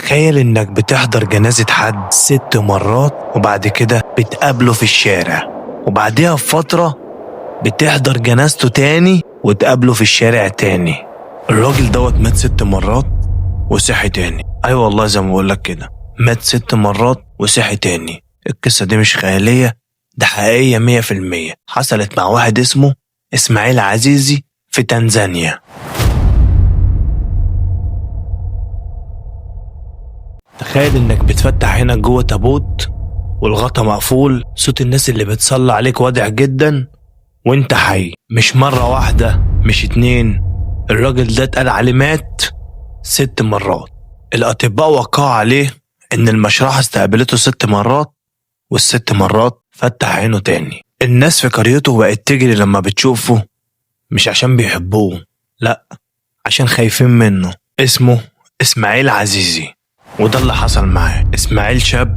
تخيل انك بتحضر جنازة حد 6 مرات وبعد كده بتقابله في الشارع، وبعدها بفترة بتحضر جنازته تاني وتقابله في الشارع تاني. الراجل دوت مات 6 مرات وصحي تاني. ايوه والله زي ما بقولك كده، مات 6 مرات وصحي تاني. القصة دي مش خيالية، ده حقيقية 100%، حصلت مع واحد اسمه اسماعيل عزيزي في تنزانيا. تخيل انك بتفتح هنا جوه تابوت والغطا مقفول، صوت الناس اللي بتصلي عليك واضح جدا وانت حي. مش مرة واحدة، مش 2، الراجل ده اتقال عليه مات 6 مرات. الأطباء وقعوا عليه إن المشرحة استقبلته 6 مرات، وال6 مرات فتح عينه تاني. الناس في قريته بقت تجري لما بتشوفه، مش عشان بيحبوه، لأ، عشان خايفين منه. اسمه إسماعيل عزيزي، وده اللي حصل معاه. إسماعيل شاب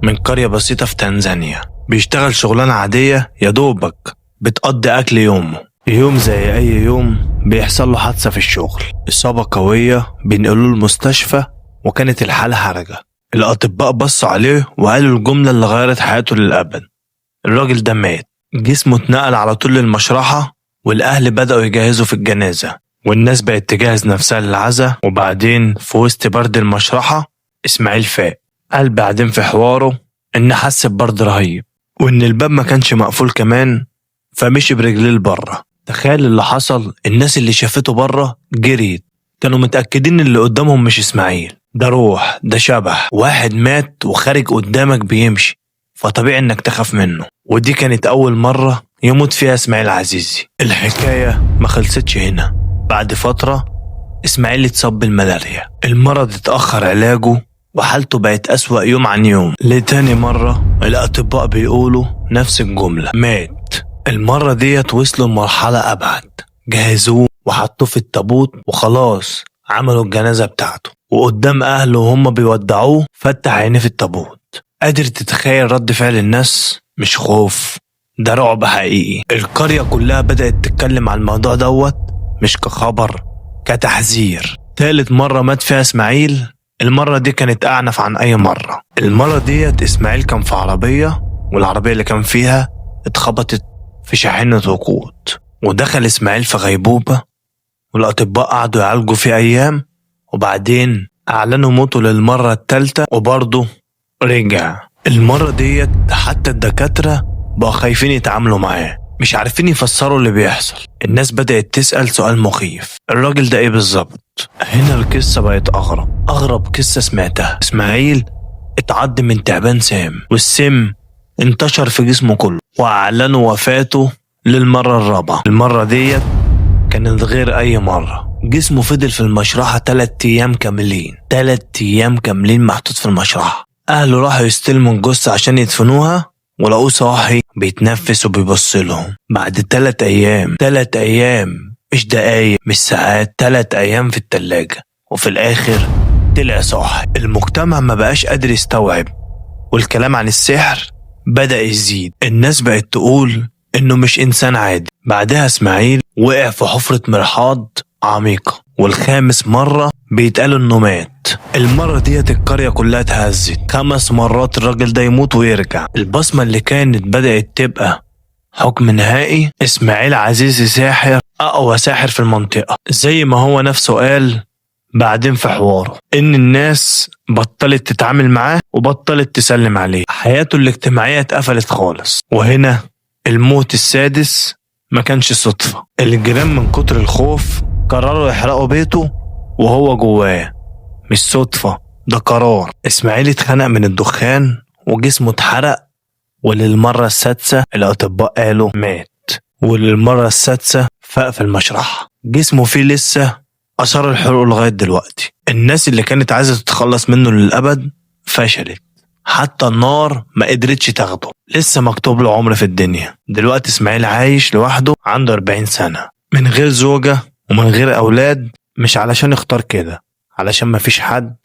من قرية بسيطة في تنزانيا، بيشتغل شغلانة عادية يا دوبك بتقضي أكل يومه. يوم زي أي يوم بيحصل له حادثة في الشغل، إصابة قوية، بينقلوه المستشفى، وكانت الحالة حرجة. الأطباء بصوا عليه وقالوا الجملة اللي غيرت حياته للأبد: الراجل ده مات. جسمه اتنقل على طول للمشرحة، والأهل بدأوا يجهزوا في الجنازة، والناس بقت تجهز نفسها للعزاء. وبعدين في وسط برد المشرحة إسماعيل فاق. قال بعدين في حواره إن حس ببرد رهيب، وإن الباب ما كانش مقفول كمان، فمشي برجليه لبره. تخيل اللي حصل، الناس اللي شافته بره جريت، كانوا متأكدين اللي قدامهم مش إسماعيل، ده روح، ده شبح، واحد مات وخارج قدامك بيمشي، فطبيعي إنك تخاف منه. ودي كانت أول مرة يموت فيها إسماعيل عزيزي. الحكاية ما خلصتش هنا. بعد فترة إسماعيل اتصاب بالملاريا، المرض اتأخر علاجه وحالته بقت أسوأ يوم عن يوم. لتاني مرة الأطباء بيقولوا نفس الجملة، مات. المرة ديت وصلوا لمرحلة أبعد، جهزوه وحطوه في التابوت وخلاص عملوا الجنازة بتاعته، وقدام أهله وهم بيودعوه فتح عينيه في التابوت. قادر تتخيل رد فعل الناس؟ مش خوف، ده رعب حقيقي. القرية كلها بدأت تتكلم عن الموضوع دوت، مش كخبر، كتحذير. تالت مرة مات فيها إسماعيل، المرة دي كانت أعنف عن أي مرة. المرة ديت إسماعيل كان في عربية، والعربية اللي كان فيها اتخبطت في شاحنة وقود، ودخل إسماعيل في غيبوبة، والأطباء قعدوا يعالجوا فيه أيام، وبعدين أعلنوا موته للمرة الثالثة، وبرضه رجع. المرة ديت حتى الدكاترة بقوا خايفين يتعاملوا معاه، مش عارفين يفسروا اللي بيحصل. الناس بدأت تسأل سؤال مخيف: الراجل ده ايه بالظبط؟ هنا القصة بقت أغرب، أغرب قصة سمعتها. إسماعيل اتعض من تعبان سام، والسم انتشر في جسمه كله، وأعلنوا وفاته للمرة الرابعة. المرة ديت كانت غير أي مرة. جسمه فضل في المشرحة 3 أيام كاملين، 3 أيام كاملين محطوط في المشرحة. أهله راحوا يستلموا الجثة عشان يدفنوها، ولقوه صاحي بيتنفس وبيبص لهم. بعد 3 أيام، 3 أيام، مش دقايق مش ساعات، 3 أيام في التلاجة، وفي الآخر طلع صاحي. المجتمع ما بقاش قادر يستوعب، والكلام عن السحر بدأ يزيد. الناس بقت تقول إنه مش إنسان عادي. بعدها إسماعيل وقع في حفرة مرحاض عميقة، والخامس مرة بيتقال إنه مات. المرة ديت القرية كلها اتهزت. 5 مرات الراجل ده يموت ويرجع. البصمة اللي كانت بدأت تبقى حكم نهائي: إسماعيل عزيزي ساحر، أقوى ساحر في المنطقة، زي ما هو نفسه قال بعدين في حواره إن الناس بطلت تتعامل معاه وبطلت تسلم عليه، حياته الاجتماعية اتقفلت خالص. وهنا الموت السادس ما كانش صدفة. الجيران من كتر الخوف قرروا يحرقوا بيته وهو جواه. مش صدفة، ده قرار. إسماعيل اتخنق من الدخان وجسمه اتحرق، وللمرة السادسة الأطباء قالوا مات، وللمرة السادسة فاق في المشرحة. جسمه فيه لسه أثار الحروق لغاية دلوقتي. الناس اللي كانت عايزة تتخلص منه للأبد فشلت، حتى النار ما قدرتش تاخده. لسه مكتوب له عمر في الدنيا. دلوقتي إسماعيل عايش لوحده، عنده 40 سنة، من غير زوجة ومن غير أولاد، مش علشان اختار كده، علشان مفيش حد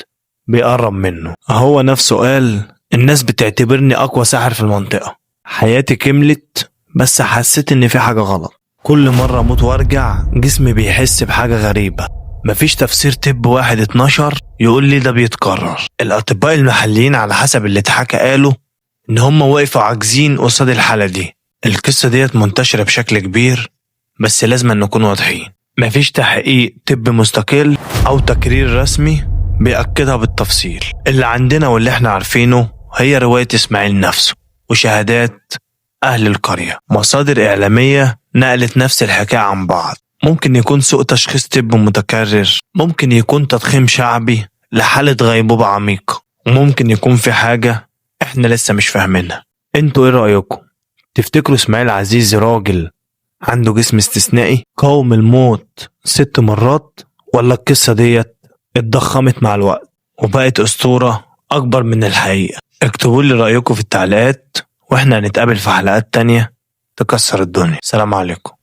بيقرب منه. هو نفسه قال الناس بتعتبرني أقوى ساحر في المنطقة، حياتي كملت، بس حسيت إن في حاجة غلط. كل مرة أموت وأرجع جسمي بيحس بحاجة غريبة. مفيش تفسير طب واحد 12 يقول لي ده بيتكرر. الأطباء المحليين على حسب اللي اتحكى قالوا إن هم وقفوا عاجزين قصاد الحالة دي. القصة ديت منتشرة بشكل كبير، بس لازم نكون واضحين، مفيش تحقيق طب مستقل أو تقرير رسمي بيأكدها بالتفصيل. اللي عندنا واللي احنا عارفينه هي رواية إسماعيل نفسه وشهادات أهل القرية. مصادر إعلامية نقلت نفس الحكاية عن بعض. ممكن يكون سوء تشخيص طب متكرر، ممكن يكون تضخيم شعبي لحالة غيبوبة عميقة، وممكن يكون في حاجة احنا لسه مش فاهمينها. انتوا ايه رأيكم؟ تفتكروا إسماعيل عزيز راجل عنده جسم استثنائي قاوم الموت 6 مرات، ولا القصة ديت اتضخمت مع الوقت وبقت أسطورة أكبر من الحقيقة؟ اكتبوا لي رأيكم في التعليقات، واحنا هنتقابل في حلقات تانية تكسر الدنيا. سلام عليكم.